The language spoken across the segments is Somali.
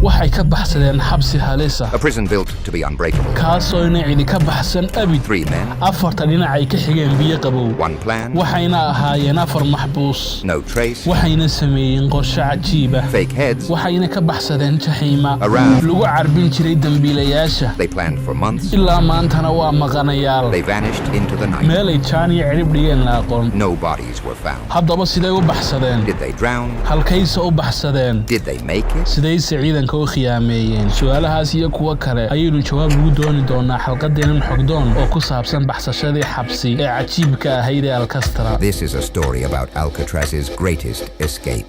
Waxay ka baxsadeen xabsi halis ah, A prison built to be unbreakable. Kaasoo ina cidi ka baxsan abid. Three men, Afarta dhinac ay ka xigeen biyo qabow. One plan, Waxayna ahaayeen afar maxbuus. No trace, Waxayna sameeyeen qorshe cajiib ah. Fake heads. Waxayna ka baxsadeen jaxiima A raft. Lagu carbin jiray dembiilayaasha. They planned for months. Ilaa maantana waa maqanayaal. They vanished into the night. Meelay jaan iyo cidhib dhigeen la aqoon. No bodies were found. Haddaba sidee u baxsadeen? Did they drown? Halkayse u baxsadeen? Did they make it? Sidayse ciidanka u khiyaameeyeen? Su'aalahaas iyo kuwo kale ayaynu jawaab ugu dooni doonaa xalqadeennan Xogdoon oo ku saabsan baxsashadii xabsi ee cajiibka ahayd ee Alcatraz. This is a story about Alcatraz's greatest escape.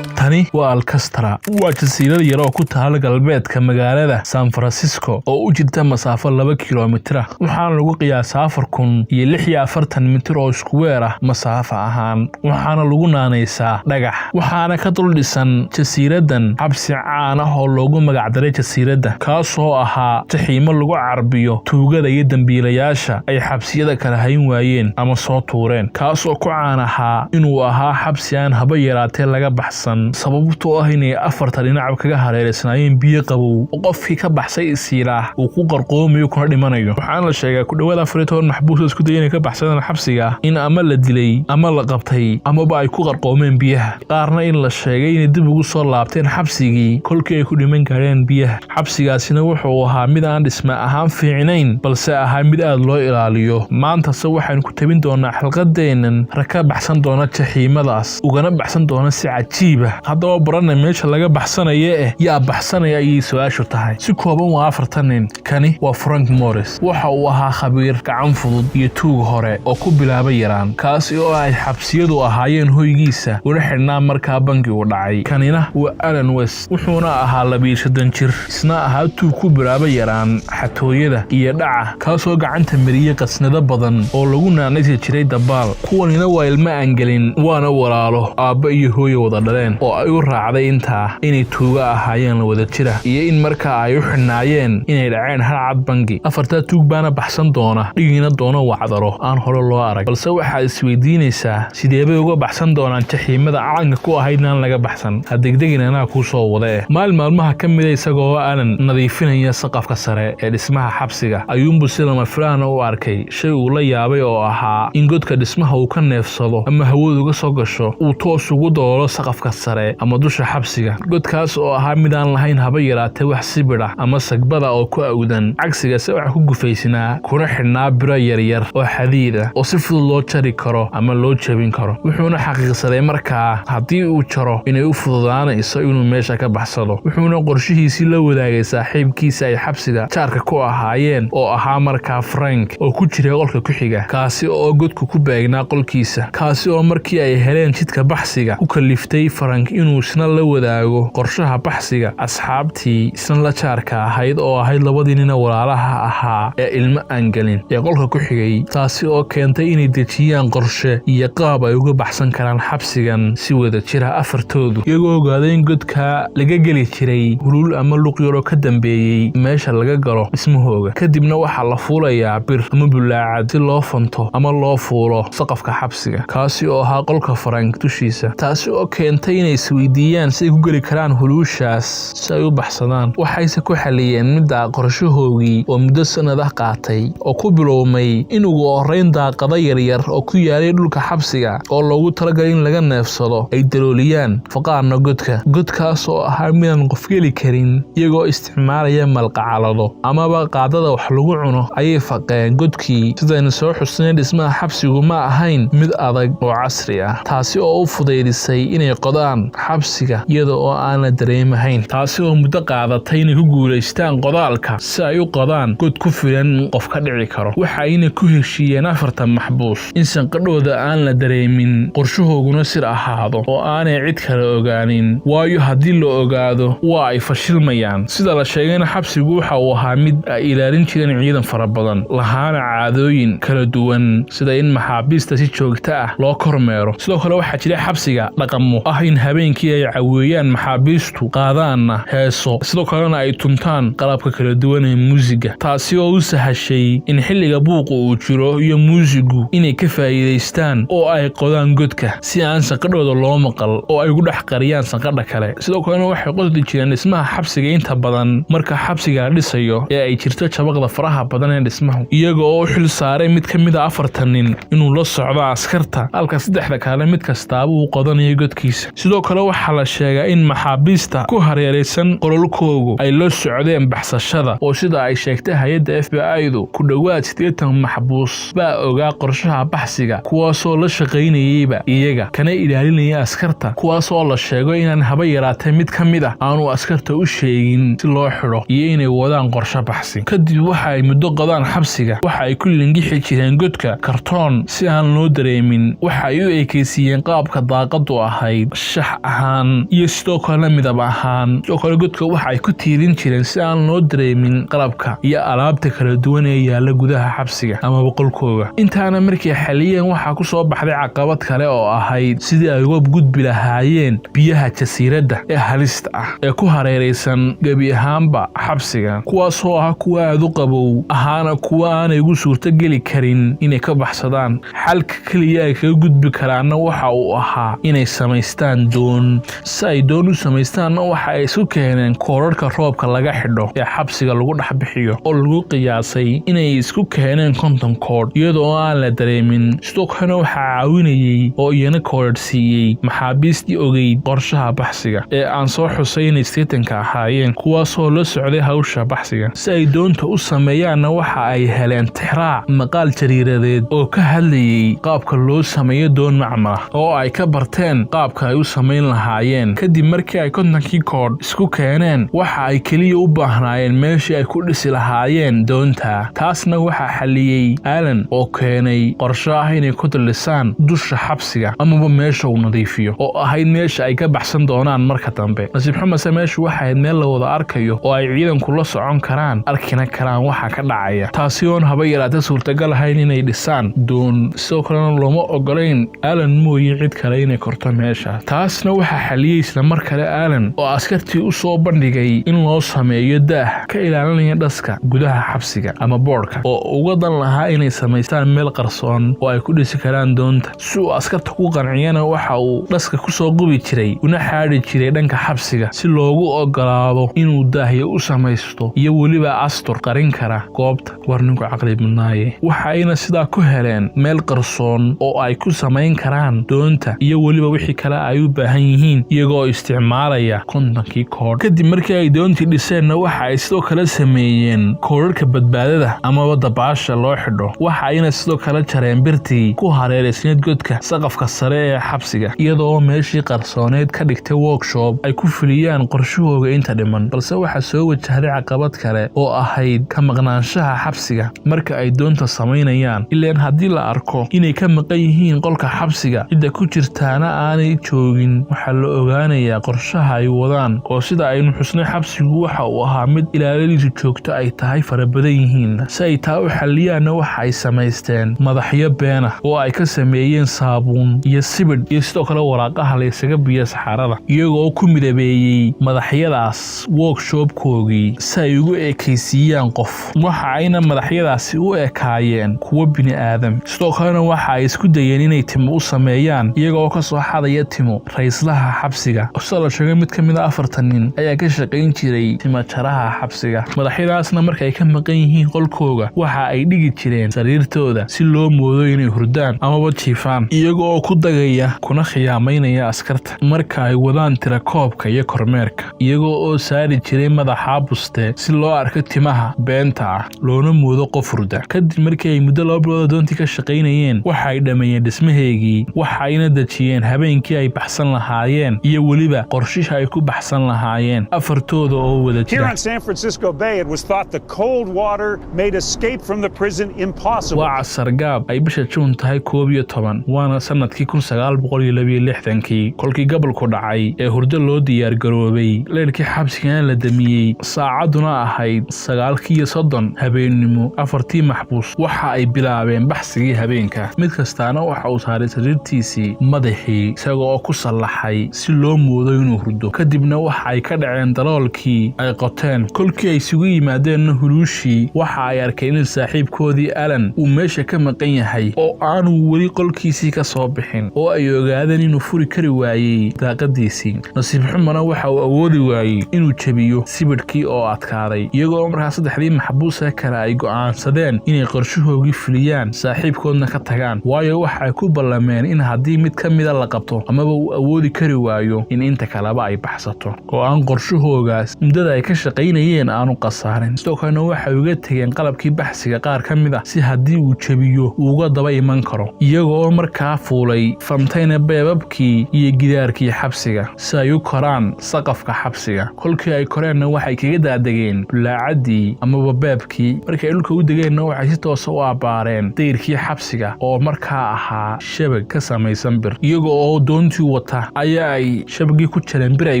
Tani waa Alcatraz. Waa jasiirad yar oo ku taal galbeedka magaalada San Francisco oo u jirta masaafo 2 kilomitir ah. Waxaana lagu qiyaasaa 4046 mitir oo iskuweer ah masaafo ahaan. Waxaana lagu naanaysaa dhagax. Waxaana ka dul dhisan jasiiradan xabsi caan ah oo loogu magacdaray jasiiradda, kaasoo ahaa jaxiimo lagu carbiyo tuugada iyo dembiilayaasha ay xabsiyada kala hayn waayeen ama soo tuureen, kaasoo ku caan ahaa inuu ahaa xabsi aan haba yaraatee laga baxsan, sababtoo ah inay afarta dhinac kaga hareereysnaayeen biyo qabow oo qofkii ka baxsay isiilaah uu ku qarqoomayo kuna dhimanayo. Waxaana la sheegaa ku dhowaad 14 maxbuus oo isku dayay inay ka baxsadaan xabsiga in ama la dilay ama la qabtay amaba ay ku qarqoomeen biyaha, qaarna in la sheegay inay dib ugu soo laabteen xabsigii kolkii ay ku dhiman gaadheen biyaha. Xabsigaasina wuxuu ahaa mid aan dhisme ahaan fiicnayn, balse ahaa mid aad loo ilaaliyo. Maantase waxaynu ku tabin doonaa xalqadeennan rag ka baxsan doona jaxiimadaas, ugana baxsan doona si cajiiba. Haddaba barana meesha laga baxsanaya eh, yaa baxsanaya ayay su-aashu tahay. Si kooban, waa afartan nin. Kani waa Frank Morris. Waxa uu ahaa khabiir gacan fudud iyo tuug hore oo ku bilaabay yaraan, kaasi oo ay xabsiyadu ahaayeen hoygiisa, una xidhnaa markaa bangigu dhacay. Kanina waa Alan West. Wuxuuna ahaa 32 jir, isna ahaa tuug ku bilaabay yaraan xatooyada iyo dhaca, kaasoo gacanta mariyey qasnado badan oo lagu naanaysi jiray dabaal. Kuwanina waa ilmo aan gelin, waana walaalo aabba iyo hooyo wada dhaleen oo ay u raacday intaa inay tuuga ahaayeen la wada jira iyo in markaa ay u xidhnaayeen inay dhaceen hal cad bangi. Afartaa tuug baana baxsan doona, dhigina doona wacdaro aan hore loo arag. Balse waxaad isweydiinaysaa, sideebay uga baxsan doonaan jaxiimada caanka ku ahayd inaan laga baxsan? Ha degdegin, anaa kuu soo wada eh. Maalin maalmaha ka mida, isagoo aanan nadiifinaya saqafka sare ee dhismaha xabsiga, ayuunbuu si lama filaana u arkay shay uu la yaabay oo ahaa in godka dhismaha uu ka neefsado ama hawadu uga soo gasho uu toos ugu daboolo saqafka sare ama dusha xabsiga, godkaas oo ahaa mid aan lahayn haba yaraatee wax sibidha ama sagbada oo ku awdan. Cagsigase waxa ku gufaysnaa kuna xidhnaa biro yaryar oo xadiid ah oo si fudud loo jari karo ama loo jebin karo. Wuxuuna xaqiiqsaday markaa haddii uu jaro inay u fududaanayso inuu meesha ka baxsado. Wuxuuna qorshihiisii la wadaagay saaxiibkiisa ay xabsiga jaarka ku ahaayeen oo ahaa markaa Frank, oo ku jiray qolka ku xiga, kaasi oo godku ku beegnaa qolkiisa, kaasi oo markii ay heleen jidka baxsiga ku kaliftay Frank inuu isna la wadaago qorshaha baxsiga asxaabtii isna la jaarka ahayd, oo ahayd labadii nina walaalaha ahaa ee ilmo aan gelin ee qolka ku xigay, taasi oo keentay inay dejiyaan qorshe iyo qaab ay uga baxsan karaan xabsigan si wada jira afartoodu, iyagoo ogaaday in godka laga geli jiray huluul ama luq yaroo ka dambeeyey meesha laga galo dhismahooga. Kadibna waxaa la fuulayaa bir ama bulaacad si loo fanto ama loo fuulo saqafka xabsiga, kaasi oo ahaa qolka Frank dushiisa, taasi oo keentay inay isweydiiyaan si ay ku geli karaan huluushaas si ay u baxsadaan. Waxayse ku xaliyeen middaa qorshahoogii oo muddo sannadah qaatay, oo ku bilowmay in ugu horrayn daaqado yaryar oo ku yaalay dhulka xabsiga oo loogu talagalay in laga neefsado ay dalooliyaan, faqaarna godka, godkaas oo ahaa midaan qof geli karin. Iyagoo isticmaalaya malqacalado amaba qaadada wax lagu cuno ayay faqeen godkii. Sidaynu soo xusnay, dhismaha xabsigu ma ahayn mid adag oo casri ah, taasi oo u fudaydisay inay qodaan xabsiga iyada oo aan la dareemahayn, taasi oo muddo qaadatay inay ku guulaystaan qodaalka si ay u qodaan god ku filan in qof ka dhici karo. Waxayna ku heshiiyeen afartan maxbuus in sanqadhooda aan la dareemin, qorshahooguna sir ahaado oo aanay cid kale ogaanin, waayo haddii la ogaado waa ay fashilmayaan. Sida la sheegayna, xabsigu waxa uu ahaa mid ay ilaalin jireen ciidan fara badan, lahaana caadooyin kala duwan, sida in maxaabiista si joogto ah loo kormeero. Sidoo kale waxaa jira xabsiga dhaqamo ah in habeenkii Markii ay caweeyaan maxaabiistu, qaadaanna heeso, sidoo kalena ay tuntaan qalabka kala duwan ee muusiga, taasi oo u sahashay in xilliga buuqu uu jiro iyo muusigu inay ka faa'iidaystaan oo ay qodaan godka si aan sanqadhooda loo maqal oo ay ugu dhex qariyaan sanqadha kale. Sidoo kalena waxay qodi jireen dhismaha xabsiga inta badan marka xabsiga la dhisayo ee ay jirto jabaqda faraha badan ee dhismahu, iyaga oo u xil saaray mid ka mid ah afartan nin inuu la socdo askarta, halka saddexda kale mid kastaaba uu qodanayo godkiisa. Sidoo kale waxaa la sheegaa in maxaabiista ku hareeraysan qololkoogu ay la socdeen baxsashada, oo sida ay sheegtay hay'adda FBI-du, ku dhowaad 80 maxbuus baa ogaa qorshaha baxsiga, kuwaasoo la shaqaynayeyba iyaga kana ilaalinaya askarta, kuwaasoo la sheego inaan haba yaraatee mid ka mid ah aanu askarta u sheegin si loo xidho iyo inay wadaan qorsho baxsi. Kadib waxa ay muddo qodaan xabsiga, waxa ay ku lingixi jireen godka kartoon si aan loo dareemin. Waxa ay u ekeysiiyeen qaabka daaqadu ahayd shax ahaan iyo sidoo kale midab ahaan. Sidoo kale godka waxa ay ku tiirin jireen si aan loo dareemin qalabka iyo alaabta kala duwan ee yaalla gudaha xabsiga amaba qolkooga. Intaana markay xaliyeen, waxaa ku soo baxday caqabad kale oo ahayd sidii ay uga gudbi lahaayeen biyaha jasiiradda ee halista ah ee ku hareeraysan gebi ahaanba xabsiga, kuwaasoo ah kuwa aad u qabow ahaana kuwa aanay ugu suurtogeli karin inay ka baxsadaan. Xalka keliya ay kaga gudbi karaanna waxa uu ahaa inay samaystaan doon. Si ay doon u samaystaanna, waxa ay isu keeneen koodhadhka roobka laga xidho ee xabsiga lagu dhex bixiyo, oo lagu qiyaasay inay isku keeneen 50 koodh iyadoo aan la dareemin. Sidoo kalena waxaa caawinayey oo iyana koodhadh siiyey maxaabiistii ogeyd qorshaha baxsiga ee aan soo xusay inay 80-ka ahaayeen, kuwaasoo la socday hawsha baxsiga. Si ay doonta u sameeyaanna, waxa ay heleen tixraac maqaal jariiradeed oo ka hadlayey qaabka loo sameeyo doon macmala, oo ay ka barteen qaabka ay u samayn lahaayeen. Kadib markii ay 50-kii koodh isku keeneen, waxa ay keliya u baahnaayeen meeshii ay ku dhisi lahaayeen doonta. Taasna waxaa xalliyey Allen oo keenay qorsho ah inay ku duldhisaan dusha xabsiga amaba meesha uu nadiifiyo, oo ahayd meesha ay ka baxsan doonaan marka dambe. Nasiib xumase, meeshu waxay ahayd meel la wada arkayo oo ay ciidanku la socon karaan, arkina karaan waxa ka dhacaya, taasi oon haba yaraata suurtagal ahayn inay dhisaan doon. Sidoo kalena looma ogolayn Allen mooye cid kale inay korto meesha. Taasna waxaa xaliyey isla mar kale Allen oo askartii u soo bandhigay in loo sameeyo daah ka ilaalinaya dhaska gudaha xabsiga ama boodhka, oo uga dan lahaa inay samaystaan meel qarsoon oo ay ku dhisi karaan doonta. Si uu askarta ku qanciyana, waxa uu dhaska kusoo qubi jiray una xaadhi jiray dhanka xabsiga si loogu ogolaado inuu daahyo u samaysto iyo weliba astur qarin kara goobta. War ninku caqli badnaaye! Waxa ayna sidaa ku heleen meel qarsoon oo ay ku samayn karaan doonta iyo weliba wixii kale ay u baahan yihiin, iyagoo isticmaalaya 50-kii koodh. Kadib markii ay doontii dhiseenna, waxa ay sidoo kale sameeyeen koodharka badbaadada amaba dabaasha loo xidho. Waxa ayna sidoo kale jareen birtii ku hareeraysneed godka saqafka sare ee xabsiga, iyadoo meeshii qarsooneed ka dhigtay workshop ay ku fuliyaan qorshahooga inta dhiman. Balse waxaa soo wajahday caqabad kale oo ahayd ka maqnaanshaha xabsiga marka ay doonta samaynayaan. Ileen haddii la arko inay ka maqan yihiin qolka xabsiga, cidda ku jirtaana aanay joogin, waxaa la ogaanayaa qorshaha ay wadaan. Oo sida aynu xusnay, xabsigu waxa uu ahaa mid ilaaladiisu joogto ay tahay, fara badan yihiin. Si ay taa u xaliyaanna, waxa ay samaysteen madaxyo beena oo ay ka sameeyeen saabuun iyo sibidh iyo sidoo kale waraaqaha la ysaga biyo saxaarada, iyagoo ku midabeeyey madaxyadaas workshopkoogii si ay ugu ekaysiiyaan qof. Waxa ayna madaxyadaasi u ekaayeen kuwo bini aadam. Sidoo kalena waxa ay isku dayeen inay timo u sameeyaan, iyagoo ka soo xadaya timo rayslaha xabsiga. Sida la sheegay, mid ka mid ah afartan nin ayaa ka shaqayn jiray timajaraha xabsiga. Madaxyadaasna markay ka maqan yihiin qolkooga, waxa ay dhigi jireen sariirtooda si loo moodo inay hurdaan amaba jiifaan, iyaga oo ku dagaya kuna khiyaamaynaya askarta marka ay wadaan tirakoobka iyo kormeerka, iyagoo oo saari jiray madaxa buste si loo arko timaha beenta ah loona moodo qof hurda. Kadib markii ay muddo 2 bilood doontii ka shaqaynayeen, waxa ay dhammeeyeen dhismaheegii, waxa ayna dejiyeen habeenkii ay baxsan lahaayeen iyo weliba qorshihii ay ku baxsan lahaayeen afartooda oo wada Here jira. on San Francisco Bay, it was thought the cold water made escape from the prison impossible. Waa casargaab ay bisha Juun tahay 11, waana sanadkii 1962-kii. Kolkii gobolku dhacay ee hurdo loo diyaargaroobay, leyrkii xabsigana la damiyey, saacadduna ahayd 9:30 habeennimo, afartii maxbuus waxa ay bilaabeen baxsigii habeenka. Mid kastaana waxa uu saaray sariirtiisii madaxii, isaga oo ku sallaxay. seexday si loo moodo inuu hurdo. Kadibna waxa ay ka dhaceen daloolkii ay qoteen. Kolkii ay isugu yimaadeenna huluushii, waxa ay arkeen in saaxiibkoodii Alan uu meesha ka maqan yahay oo aanu weli qolkiisii ka soo bixin, oo ay ogaadeen inuu furi kari waayey daaqadiisii. Nasiib xumana waxa uu awoodi waayey inuu jebiyo sibidhkii oo adkaaday. Iyagoo markaa saddexdii maxbuusee kale ay go'aansadeen inay qorshahoogii fuliyaan, saaxiibkoodna ka tagaan, waayo waxay ku ballameen in haddii mid ka mida la qabto amaba uu awoodi kari waayo, in inta kaleba ay baxsato oo aan qorshahoogaas muddada ay ka shaqaynayeen aanu khasaarin. Sidoo kalena waxay uga tegeen qalabkii baxsiga qaar ka mid ah, si haddii uu jebiyo uu uga daba iman karo. Iyagoo markaa fuulay fantayna beebabkii iyo gidaarkii xabsiga si ay u koraan saqafka xabsiga. Kolkii ay koreenna waxay kaga daadegeen bulaacadii amaba beebkii. Markii ay dhulka u degeenna waxay si toosa u abbaareen dayrkii xabsiga oo markaa ahaa shabag ka samaysan bir. Iyaga oo doontii wata ayaa ay shabagii ku jareen bir ay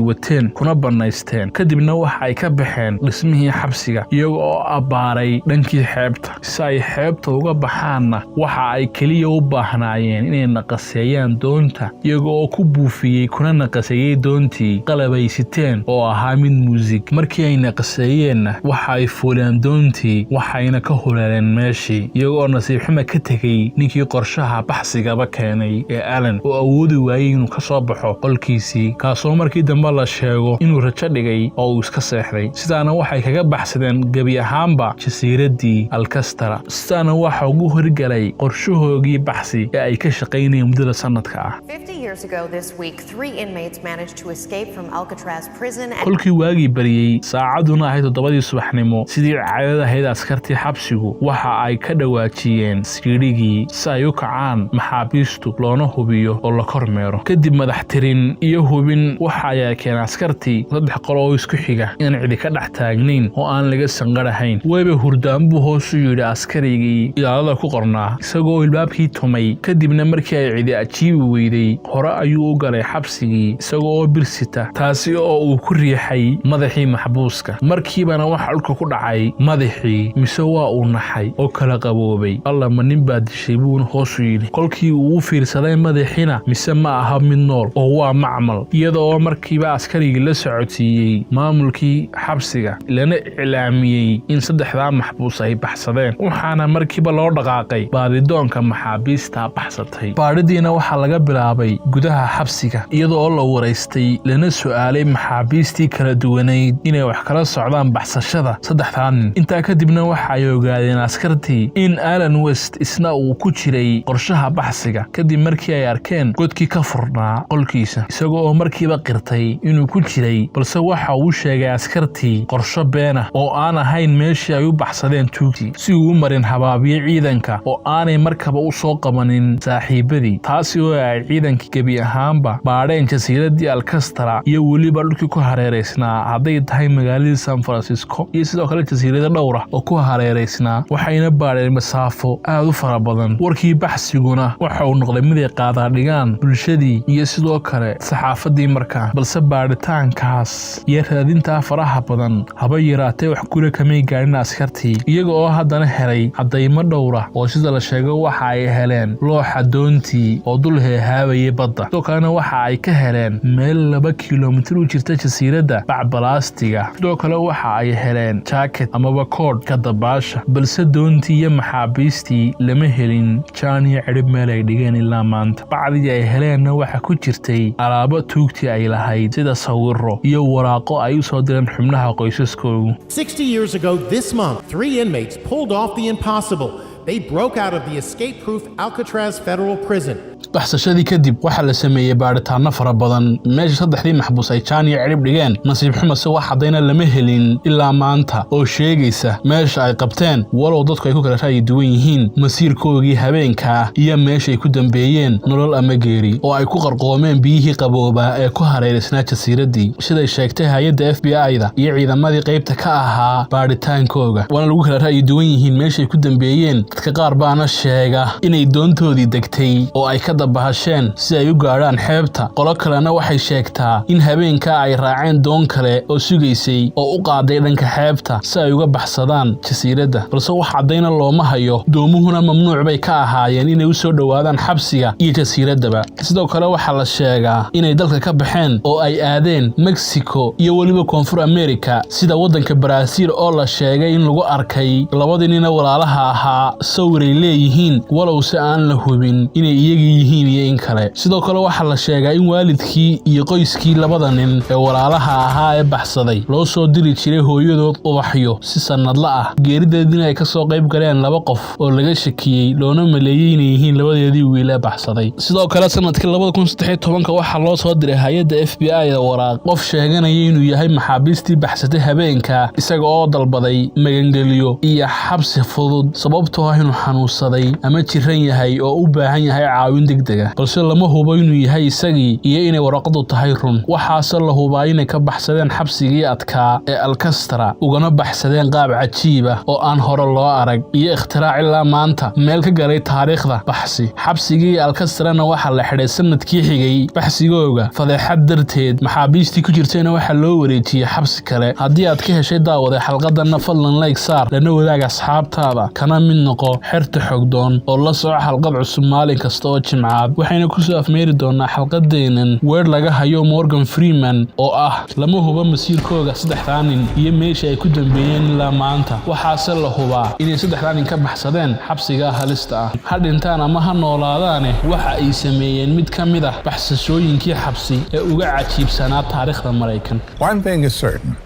wateen kuna bannaysteen. Kadibna waxa ay ka baxeen dhismihii xabsiga iyaga oo abbaaray dhankii xeebta. Si ay xeebta uga baxaanna waxa ay keliya u baahnaayeen inay naqaseeyaan doonta, iyaga oo ku buufiyey kuna naqaseeyey doontii qalab ay siteen oo ahaa mid muusig. Markii ay naqaseeyeenna waxa ay fuuleen doontii, waxayna ka huleeleen meeshii, iyaga oo nasiib xuma ka tegey ninkii qorshaha baxsigaba keenay ee Alan oo awoodi waayey inuu ka soo baxo qolkiisii, kaasoo markii dambe la sheego inuu rajo dhigay oo uu iska seexday. Sidaana waxay kaga baxsadeen gebi ahaanba jasiiraddii Alcatraz. Sidaana waxa ugu horgalay qorshahoogii baxsi ee ay ka shaqaynayeen muddada sanadka ah. 50 years ago this week, three inmates managed to escape from Alcatraz prison and Kolkii waagii baryey, saacaduna ahayd 7dii subaxnimo, sidii caadada ahayd askartii xabsigu waxa ay ka dhawaajiyeen siidhigii si ay u kacaan maxaabiistu loona hubiyo oo la kormeero. Kadib madaxtirin iyo hubin, waxa ay arkeen askartii saddex qol oo isku xiga inaan cidi ka dhex taagnayn oo aan laga sanqarahayn. "Wayba hurdaan," buu hoos u yidhi askarigii ilaalada ku qornaa, isagoo ilbaabkii tumay. Kadibna markii ay cidi ajiibi weyday, hore ayuu u galay xabsigii isagoo oo bir sita, taasi oo uu ku riixay madaxii maxbuuska. Markiibana waxa dhulka ku dhacay madaxii. Mise waa uu naxay oo kala qaboobay. "Alla, ma nin baa dishay?" buuna hoosu yidhi. Kolkii uu u fiirsaday madaxiina, mise ma aha mid nool oo waa macmal. Iyada oo markiiba askarigii la socodsiiyey maamulkii xabsiga, lana iclaamiyey in saddexdaa maxbuus ay baxsadeen, waxaana markiiba loo dhaqaaqay baadidoonka maxaabiistaa baxsatay. Baadhidiina waxaa laga bilaabay gudaha xabsiga, iyada oo la waraystay lana su'aalay maxaabiistii kala duwanayd inay wax kala socdaan baxsashada saddexdaa nin. Intaa kadibna waxa ay ogaadeen askartii in Alan West isna uu ku jiray qorshaha baxsiga, kadib markii ay arkeen godkii ka furnaa qolkiisa, isagoo oo markiiba qirtay inuu ku jiray. Balse waxa uu sheegay askartii qorsho beena oo aan ahayn meeshii ay u baxsadeen tuugtii, si uu u marin habaabiyo ciidanka oo aanay markaba u soo qabanin saaxiibadii. Taasi oo ay ciidankii gebi ahaanba baadheen jasiiraddii Alcatraz iyo weliba dhulkii ku hareeraysnaa, hadday tahay magaaladii San Francisco iyo sidoo kale jasiirado dhowra oo ku hareeraysnaa. Waxayna baadheen masaafo aad u fara badan. Warkii baxsiguna waxa uu noqday mid ay qaadaadhigaan bulshadii iyo sidoo kale saxaafadii markaa. Balse baadhitaankaas iyo raadintaa faraha badan haba yaraatee wax gura kamay gaadhin askartii, iyaga oo haddana helay caddaymo dhowra oo sida la sheego waxa ay heleen looxa doontii oo dul heehaabayay badda. Sidoo kalena waxa ay ka heleen meel 2 kilomitir u jirta jasiiradda bac balaastiga. Sidoo kale waxa ay heleen jaaket amaba koodhka dabaasha. Balse doontii iyo maxaabiistii lama helin jaan iyo cidhib meel ay dhigeen ilaa maanta. Bacdii ay heleenna waxa ku jirtay alaabo tuugtii ay lahayd, sida sawiro iyo waraaqo ay u soo direen xubnaha qoysaskoogu. 60 years ago this month, three inmates pulled off the impossible. They broke out of the escape proof Alcatraz federal prison. Baxsashadii kadib waxaa la sameeyey baadhitaano fara badan meesha saddexdii maxbuus ay jaan iyo cidhib dhigeen. Nasiib xumase wax haddayna lama helin ilaa maanta oo sheegaysa meesha ay qabteen, walow dadku ay ku kala ra'yi duwan yihiin masiirkoogii habeenkaa iyo meeshay ku dambeeyeen, nolol ama geeri, oo ay ku qarqoomeen biyihii qaboobaa ee ku hareeraysnaa jasiiraddii, siday sheegtay hay-adda FBI-da iyo ciidamadii qaybta ka ahaa baadhitaankooga. Waana lagu kala ra'yi duwan yihiin meeshay ku dambeeyeen. Dadka qaar baana sheega inay doontoodii degtay oo ay ka dabahasheen si ay u gaadhaan xeebta. Qolo kalena waxay sheegtaa in habeenkaa ay raaceen doon kale oo sugaysay oo u qaaday dhanka xeebta si ay uga baxsadaan jasiiradda, balse wax caddayna looma hayo. Doomuhuna mamnuuc bay ka ahaayeen inay u soo dhowaadaan xabsiga iyo jasiiraddaba. Sidoo kale waxaa la sheegaa inay dalka ka baxeen oo ay aadeen Mexico iyo weliba Koonfur America, sida waddanka Baraasiil, oo la sheegay in lagu arkay labadii nina walaalaha ahaa sawiray leeyihiin, walowse aan la hubin inay iyagii yihiin iyo in kale. Sidoo kale waxaa la sheegaa in waalidkii iyo qoyskii labada nin ee walaalaha ahaa ee baxsaday loo soo diri jiray hooyadood ubaxyo si sannadla ah, geerideediina ay ka soo qayb galeen laba qof oo laga shakiyey loona maleeyey inay yihiin labadeedii wiil ee baxsaday. Sidoo kale sanadkii 2013-ka waxaa loo soo diray hay-adda FBI da waraaq qof sheeganaya inuu yahay maxaabiistii baxsatay habeenka, isaga oo dalbaday magangeliyo iyo xabsi fudud, sababtoo ah inuu xanuunsaday ama jiran yahay oo u baahan yahay caawin degdega, balse lama hubo inuu yahay isagii iyo inay waraqadu tahay run. Waxaase la hubaa inay ka baxsadeen xabsigii adkaa ee Alcatraz, ugana baxsadeen qaab cajiib ah oo aan hore loo arag iyo ikhtirac ilaa maanta meel ka galay taariikhda baxsi. Xabsigii Alcatrazna waxaa la xidhay sanadkii xigay baxsigooga fadeexad darteed, maxaabiistii ku jirtayna waxaa loo wareejiyey xabsi kale. Haddii aad ka heshay, daawaday, xalqadanna, fadlan like saar, lana wadaag asxaabtaada, kana mid noqo xerta xogdoon oo la soco xalqad cusub maalin kasta oo Jimcaad. Waxayna kusoo afmeeri doonaa xalqadeennan weer laga hayo Morgan Freeman oo ah: "Lama hubo masiirkooga saddexdaa nin iyo meesha ay ku dambeeyeen ilaa maanta. Waxaase la hubaa inay saddexdaa nin ka baxsadeen xabsigaa halista ah. Ha dhintaan ama ha noolaadaane, waxa ay sameeyeen mid ka mid ah baxsashooyinkii xabsi ee uga cajiibsanaa taariikhda Maraykan." One thing is certain: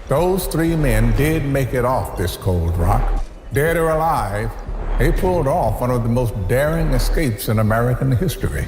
those three men did make it off this cold rock. Dead or alive, they pulled off one of the most daring escapes in American history.